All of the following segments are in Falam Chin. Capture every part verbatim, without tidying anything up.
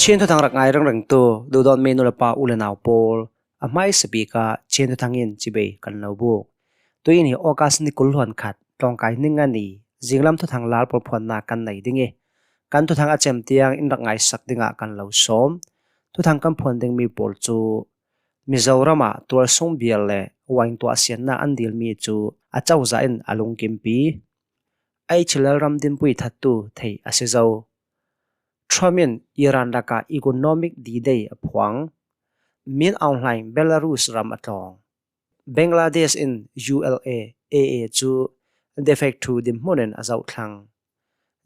Chin thuthang rak ngai ringringtu duhdawtmi nu le pa u le nau pawl, a hmaisa bik ah Chin thuthang in cibai kan lo buk. Tuin hi August ni kul hluan khat, tlawngkai ni nga ni, zinglam thuthang lar pawl phuannak kan nei ding ih, kan thuthang a cem tiang in rak ngaisak dingah kan lo sawm. Thuthang kan phuan dingmi pawl cu Mizoram ah tualsung bial le wine tuah siannak an dilmi cu a cozah in a lungkimpi. H L L ram dinpui thattu theih a si zo. Trump in Iran lakah economic D-Day a phuang. Min Aung Hlaing Belarus ram a tlawng. Bangladesh in U L A A A cu de facto dinhmun in a zohthlang.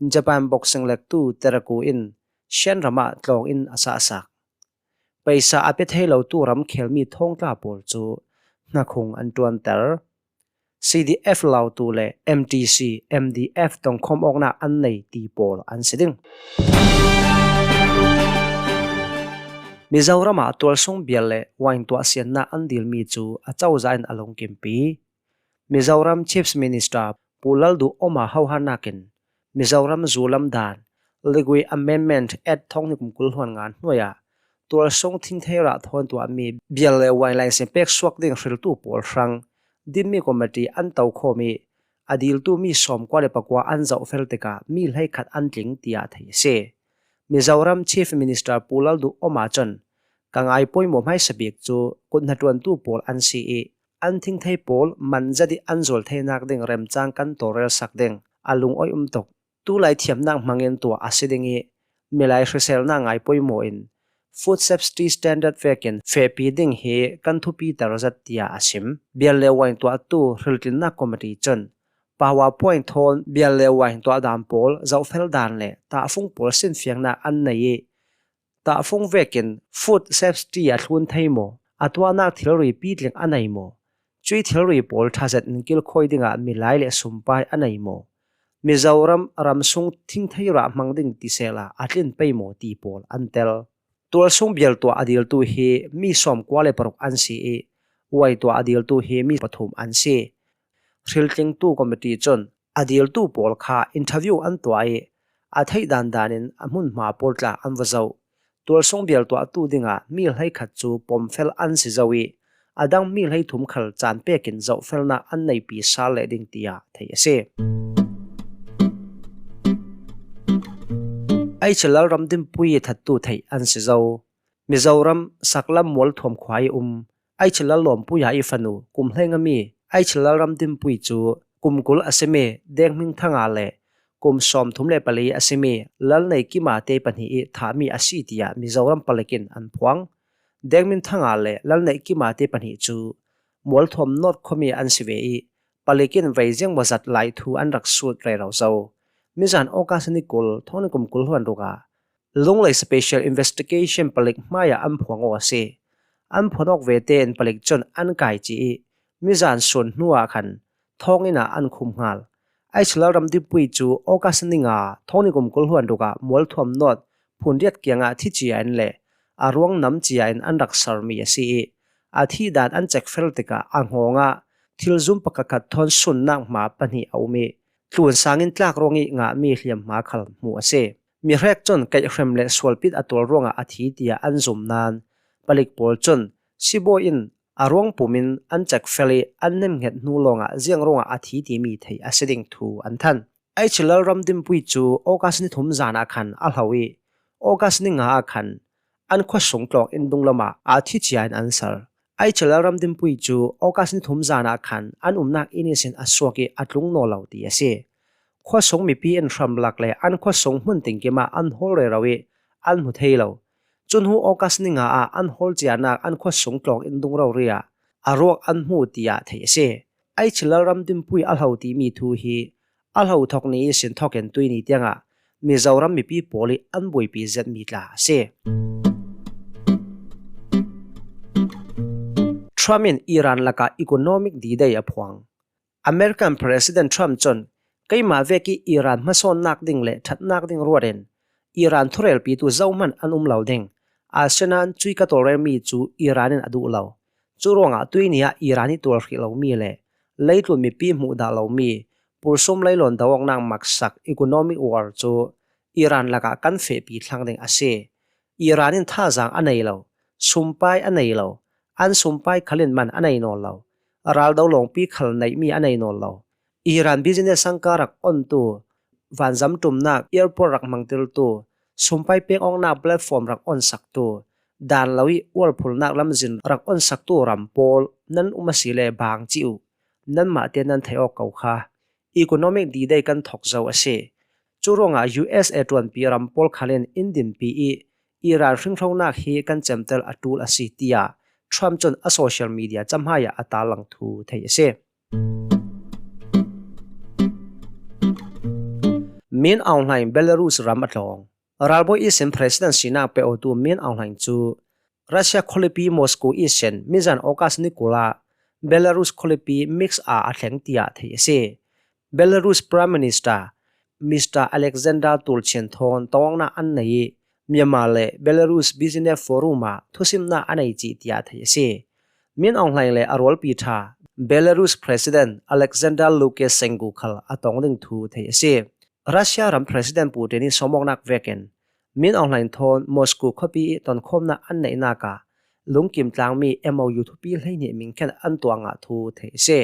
Japan boxing lektu Teraku in Shan ram ah tlawng in a sahsak. Paisa a pia thei lotu ram khelmi thawngtla pawl cu hnakhung an ṭuanter. C D F lautu le M T C, M D F tongkhawm awknak an nei ti pawl an si ding. Mizoram ah tualsung bial le wine tuah siannak an dilmi cu a cozah in a lungkimpi. Mizoram Chief Minister Pu Lalduh Awma hoharnak in Mizoram zu lam dan, Liquor Amendment Act thawng hnih kum kul hluan nga hnuai ah tualsung thingthei rah thawn tuahmi bial le wine license pek suak ding hriltu pawl hrang dinmi committee an to khawm ih, a diltu mi sawmkua le pakua an zohfel tikah mi hleikhat an tling, tiah theih a si. Mizoram Chief Minister Pu Lalduh Awma cun, ka ngai poimawh hmaisa bik cu kut hnaṭuantu pawl an si ih, an thingthei pawl man zet ih an zual theinak ding remcang kan tawlrelsak ding a lungawi um tuk. Tulai thiamnak hmangin tuah a si ding ih, milai hriselnak ngai poimawh in food safety standard vekin fehpi ding hi kan thupiter zet, tiah a sim. Bial le wine tuahtu hriltlinnak committee cun PowerPoint thawn bial le wine tuah dan pawl zohfel dan le tahfung pawl sinfiangnak an nei ih, tahfung vekin food safety a thlun thei maw, a tuahnak thilri pitling a nei maw, cuih thilri pawl ṭha zet in kilkhawi dingah milai le sumpai a nei maw, Mizoram ramsung thingthei rah hmang ding ti sehla a tlin pei maw ti pawl an tel. Tualsung bial tuah a diltu hi mi sawmkua le paruk an si ih, wine tuah a diltu hi mi pathum an si. Hriltlingtu committee cun a diltu pawl kha interview an tuah ih, a theih dandan in a hmunhma pawl tla an va zoh. Tualsung bial tuahtu dingah mi hleikhat cu pomfel an si zo ih, a dang mi hleithum khal caan pekin zohfelnak an neipi sal leh ding, tiah theih a si. H L L ram dinpui ih thattu theih an si zo. Mizoram Saklam Mualthuam khua ih um H L L lawmpui ah ih fanu kum hleinga mi H L L ram dinpui cu kum kul a simi Deng Hming Thanga le kum sawmthum le pali a simi Lalnei Kima te pahnih ih thahmi a si, tiah Mizoram palik in an phuang. Deng Hming Thanga le Lalnei Kima te pahnih cu Mualthuam North khuami an si ve ih, palik in veiziang mawzat lai thu an rak sut rero zo. Mizan August ni kul, thawng hnih kum kul hluan ruk ah Lunglei Special Investigation palik hmaiah an phuang aw a si. An phuan awk vete in palik cun an kai ci ih, mizan suan hnuah khan thawnginn ah an khum hngal. H L L ram dinpui cu August ni nga, thawng hnih kum kul hluan ruk ah Mualthuam North phunriat kiangah thi cia in le a ruang nam cia in an rak sermi a si ih, a thih dan an cekfel tikah a hngawng ah thil zum pakhatkhat thawn sunnak hma pahnih a um ih, tlun sangin tlak ruang ih ngahmi hliamhma khal hmuh a si. Mi hrek cun kaihhrem le sualpit a tual ruangah a thi, tiah an zum nain palik pawl cun sibawi in a ruang pum in an cekfel ih an nemhnget hnu lawngah ziang ruangah a thi timi theih a si ding thu an thanh. H L L ram dinpui cu August ni thum zan ah khan a hlo ih August ni nga ah khan an khuasung tlawng inn dunglam ah a thi cia in an ser. H L L ram dinpui cu August ni thum zan ah khan an umnak inn ihsin a suak ih a tlung nawn lo ti a si. Khuasung mipi in hramlak le an khuasung hmun tingkim ah an hawl rero ih an hmu thei lo. Cu hnu August ni nga ah an hawl cianak an khuasung tlawng inn dung rori ah a ruak an hmu, tiah theih a si. H L L ram dinpui a hlo timi thu hi a hlo thok ni ihsin thok in tuihni tiangah Mizoram mipi pawl ih an buaipi zetmi tla a si. Trump in Iran lakah economic D-Day a phuang. American President Trump cun, keimah vek ih Iran hmasawnnak ding le ṭhatnak ding ruat in Iran thurelpitu zohman an um lo ding. Asian ah cuih ka tawlrelmi cu Iran in a duh lo. Cu ruangah tuihni ah Iran ih tual hrih lomi le leitlun mipi hmuh dah lomi pulsum leilawn do awknak maksak economic war cu Iran lakah kan fehpi thlang ding a si. Iran in thazaang a nei lo, sumpai a nei lo, an sumpai khalin man a nei nawn lo, raldo lawngpi khal neihmi a nei nawn lo, Iran business sangkar rak ontu, vanzam ṭumnak airport rak hmangtirtu, sumpai pek awknak platform rak onsaktu, dan lo ih ualphulnak lamzin rak onsaktu ram pawl nan um asile bang ci uh, nanmahte nan theih awk ko kha. Economic D-Day kan thok zo a si. Cu ruangah U S A ṭuanpi ram pawl khalin in dinpi ih Iran hringhronak hi kan cemtel a ṭul a si, tiah Trump cun a social media cahmai ah a tarlang thu theih a si. Min Aung Hlaing Belarus ram a tlawng. Ralbawi ihsin president sinak pe awtu Min Aung Hlaing cu Russia khualipi Moscow ihsin mizan August ni kul ah Belarus khualipi Minsk ah a thleng tiah theih a si. Belarus Prime Minister Mister Alexander Turchin thawn tawngawknak an nei ih Myanmar le Belarus Business Forum ah thusimnak a nei cih tiah theih a si. Min Aung Hlaing le a rualpi ṭha Belarus President Alexander Lukashenko khal a tawng ding thu theih a si. Russia ram President Putin ih sawmawknak vekin Min Aung Hlaing thawn Moscow khuapi ih tonkhawmnak an neihnak ah lungkim tlangmi M O U thupi hleihnih mingkhen an tuah ngah thu theih a si.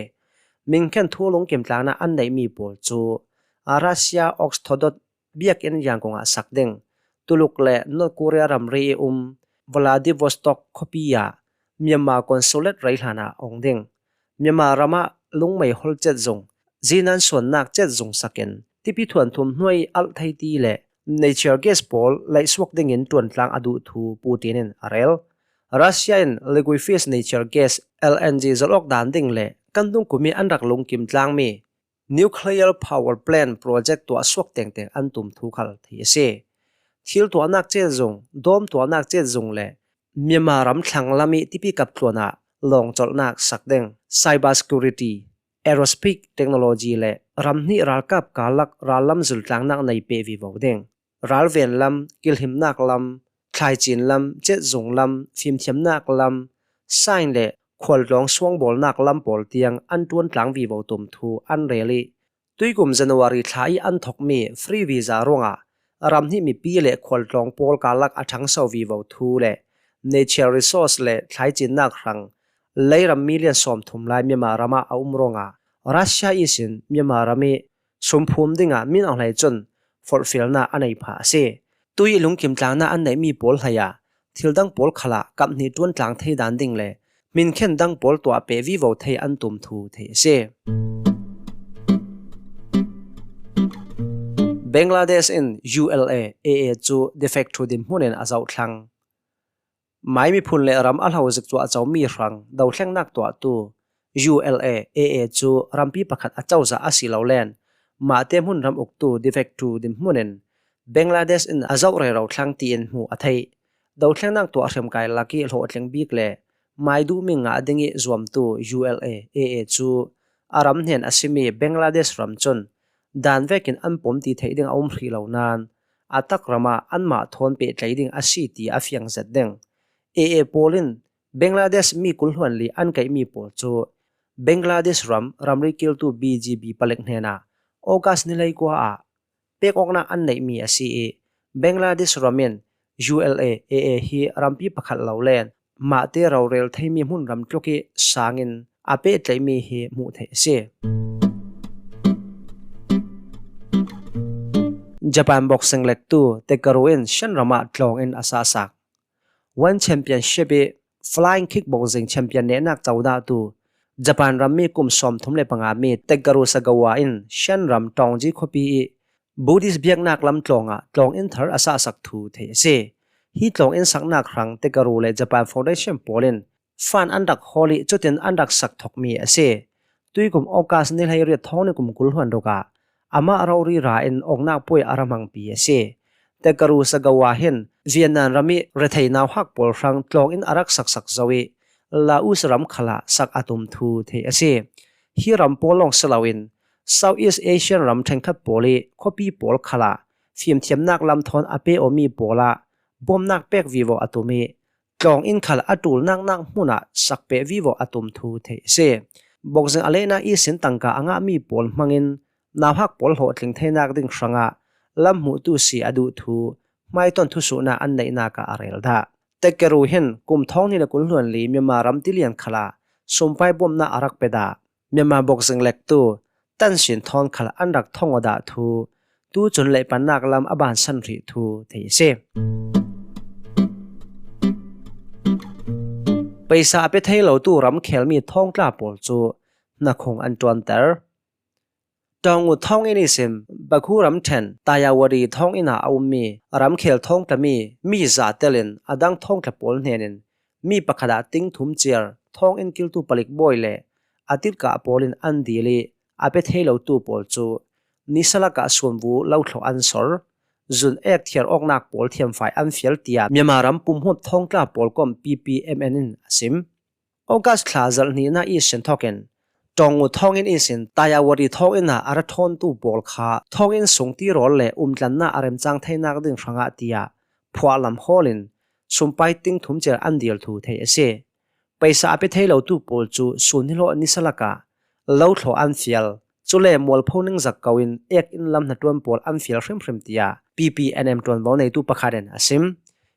Mingkhen thu lungkim tlangnak an neihmi pawl cu a Russia Orthodox biakinn Yangon ah sak ding, Tuluk le North Korea ramri ih um Vladivostok khuapi ah Myanmar consulate rei hlan ah ong ding, Myanmar ram ah lungmei hol cetzung, zinan suannak cetzung sakin tipi thuanthum hnuai alh thei ti le nature gas pawl laihsuak dingin ṭuantlang a duh thu Putin in a rel. Russia in liquefied nature gas, L N G, zalh awk dan ding le kan dungkum ih an rak lungkim tlangmi nuclear power plant project tuahsuak tengteng an tum thu khal theih a si. Thil tuahnak cetzung, dawm tuahnak cetzung le Myanmar ram thlanglam ih tipi kap tluan ah lawng colhnak sak ding, cyber security, aerospace technology le ram hnih ralkap karlak rallam zultlangnak nei peh vivo ding, ralven lam, kilhimnak lam, thlaicin lam, cetzung lam, fimthiamnak lam, science le khualtlawng suangbawlnak lam pawl tiang an ṭuantlang vivo tum thu an rel ih, tuikum January thla ih an thokmi free visa ruangah ram hnih mipi le khualtlawng pawl karlak a ṭhangso vivo thu le nature resource le thlaicinnak hrang leiram million sawmthum lai Myanmar ram ah a um ruangah Russia ihsin Myanmar ram ih sumphum dingah Min Aung Hlaing cun forhfialnak a nei phah a si. Tui ih lungkim tlangnak an neihmi pawl hlei ah thil dang pawl khalah kap hnih ṭuantlang thei dan ding le hminkhen dang pawl tuah peh vivo thei an tum thu theih a si. Bangladesh in U L A A A cu de facto dinhmun in a zohthlang. Mai miphun le ram a hlo zik cuahcomi hrang dothlengnak tuahtu U L A A A cu rampi pakhat a cozah a si lo len mahte hmunram uktu de facto dinhmun in Bangladesh in a zoh rero thlang tiin hmuh a theih. Dothlengnak tuah hriamkai lak ih hlawhtling bik le mai duhmi ngah ding ih zuamtu U L A A A cu a ram hnen a simi Bangladesh ram cun dan vekin an pom ti theih ding a um hrih lo nain a tak ram ah anmah thawn pehtlei ding a si ti a fiang zet ding. A A pawl in Bangladesh mi kul hluan li an kaihmi pawl cu Bangladesh ram ramri kiltu B G B palik hnenah August ni hleikua ah pek awknak an neihmi a si ih Bangladesh ram in U L A A A hi rampi pakhat lo len mahte rorel theimi hmunram tluk ih sangin a pehtlaihmi hi hmuh theih a si. Japan boxing lektu Takeru in Shan ram ah tlawng in a sahsak. One Championship ih flying kickboxing champion nehnak codahtu Japan rammi kum sawmthum le panga mi Takeru Sagawa in Shan ram Tongji khuapi ih Buddhist biaknak lam tlawng ah tlawng in thar a sahsak thu theih a si. Hi tlawng in saknak hrang Takeru le Japan Foundation pawl in fund an rak hawl ih cutin an rak sak thokmi a si. Tuikum August ni hleiriat thawng ni kum kul hluan ruk ah amah rori ra in ongnak puai a ra hmangpi a si. Takeru Sagawa hin Vietnam ram ih rethei nauhak pawl hrang tlawng in a rak saksak zo ih Laos ram khalah sak a tum thu theih a si. Hi ram pawl lawng si loin Southeast Asian ram ṭhenkhat pawl ih khuapi pawl khalah fimthiamnak lam thawn a pe awmi pawl ah bawmnak pek vivo a tum ih tlawng in khal a ṭulnak nak hmun ah sak peh vivo a tum thu theih a si. Boxing a lehnak ihsin tangka a ngahmi pawl hmangin nauhak pawl hlawhtling theinak ding hrangah lam hmuhtu si a duh thu hmaitawn thusuhna an neihnak ah a rel dah. Takeru hin kum thawng hnih le kul hluan li Myanmar ram tilian khalah sumpai bawmhnak a rak pe dah. Myanmar boxing lektu Tan Sin Thawn khal an rak thawng aw dah thu, tucun lehpannak lam a bansan hrih thu thei a si. Paisa a pe thei lotu ramkhelmi thawngtla pawl cu hnakhung an ṭuanter. Tawngngu thawnginn ihsin Bakhu ramṭhen Tayawadi thawnginn ah a ummi ramkhel thawngtlami mi za telin a dang thawngtla pawl hnenin mi pakhat ah ting thum ciar thawnginn kiltu palik bawi le a titkah pawl in an dil ih a pe thei lotu pawl cu nisa lakah suanvu lo thlawh an sor, zun ek thiar awknak pawl thiamfai an fial, tiah Myanmar ram pumhuap thawngtla pawl kom P P M N in a sim. August thla zarh hnihnak ihsin thawkin Tawngngu thawnginn ihsin Tayawadi thawnginn ah a ra ṭhawntu pawl kha thawnginn sung tirawl le umtlannak a remcang theinak ding hrangah tiah phuahlam hawlin sumpai ting thum ciar an dil thu thei a si. Paisa a pe thei lotu pawl cu sun nihlawh nisa lakah lo thlawh an fial. Cule mualpho ningzak ko in ek inn lam hnaṭuan pawl an fial hrimhrim, tiah P P N M ṭuanvo neitu pakhat in a sim.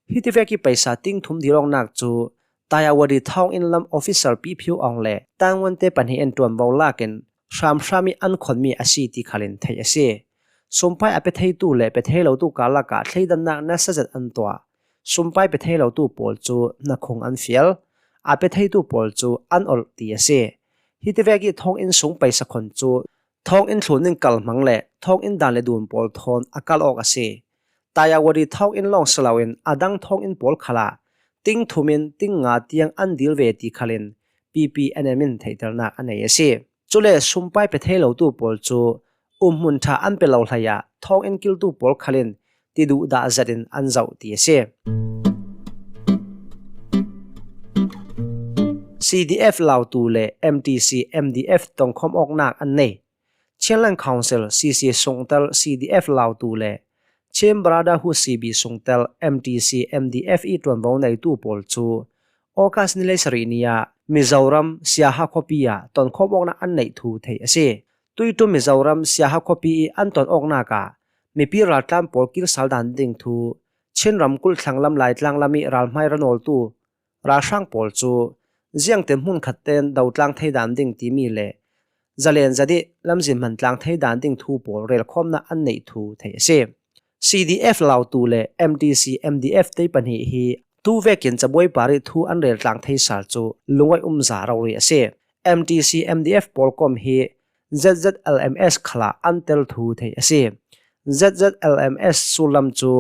Hitivek ih paisa ting thum dil awknak cu Tayawadi thawnginn lam officer Pi Phiu Aung le tanguante pahnih in ṭuanvo lakin hramhram ih an khonmi a si ti khalin theih a si. Sumpai a pe theitu le pe thei lotu karlak ah thleidannak nasa zet an tuah. Sumpai pe thei lotu pawl cu hnakhung an fial, a pe theitu pawl cu an olh ti a si. Hitivek ih thawnginn sung paisa khon cu thawnginn thlun in kal hmang le thawnginn dan le dun pawl thawn a kal awk a si. Tayawadi thawnginn lawng si loin a dang thawnginn pawl khalah ting thum in ting nga tiang an dil ve ti khalin P P N M in theihternak a nei a si. Cule sumpai pe thei lotu pawl cu umhmun ṭha an pe lo hleiah thawnginn kiltu pawl khalin tiduhdah zetin an zoh ti a si. C D F Lautu le M T C M D F tonkhawm awknak an nei. Chinland Council C C sungtel C D F Lautu le Chin Brotherhood C B sungtel M T C M D F ih ṭuanvo neitu pawl cu August ni hleisarih ni ah Mizoram Siaha khuapi ah tonkhawm awknak an neih thu theih a si. Tuiṭum Mizoram Siaha khuapi ih an ton awknak ah mipi raltlan pawl kir sal dan ding thu, Chin ramkulh thlanglam Laitlang lam ih ralhmai ra nawltu ralhrang pawl cu ziangtin hmunkhat tein dotlang thei dan ding timi le zalen zat ih lamzin hman tlang thei dan ding thu pawl relkhawmnak an neih thu theih a si. C D F Lautu le M T C M D F tei pahnih hi tu vekin cabuai par ih thu an rel tlang thei sal cu lungawi umza rori a si. M T C M D F pawl kom hi Z Z L M S khalah an tel thu theih a si. Z Z L M S sullam cu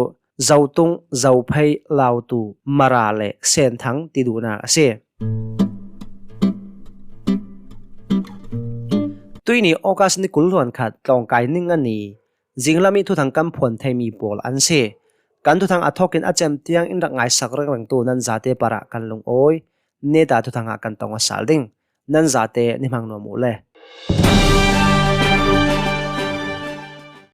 Zotung, Zophei, Lautu, Mara le Senthang ti duhnak a si. Tuihni August ni kul hluan khat tlawngkai ning a ni. Zinglam ih thuthang kan phuan theimi pawl an si. Kan thuthang a thawkin a cem tiang in rak ngaisak ringringtu nan zate parah kan lungawi. Neta thuthang ah kan tong aw sal ding. Nan zate ni hmang nuam uh le.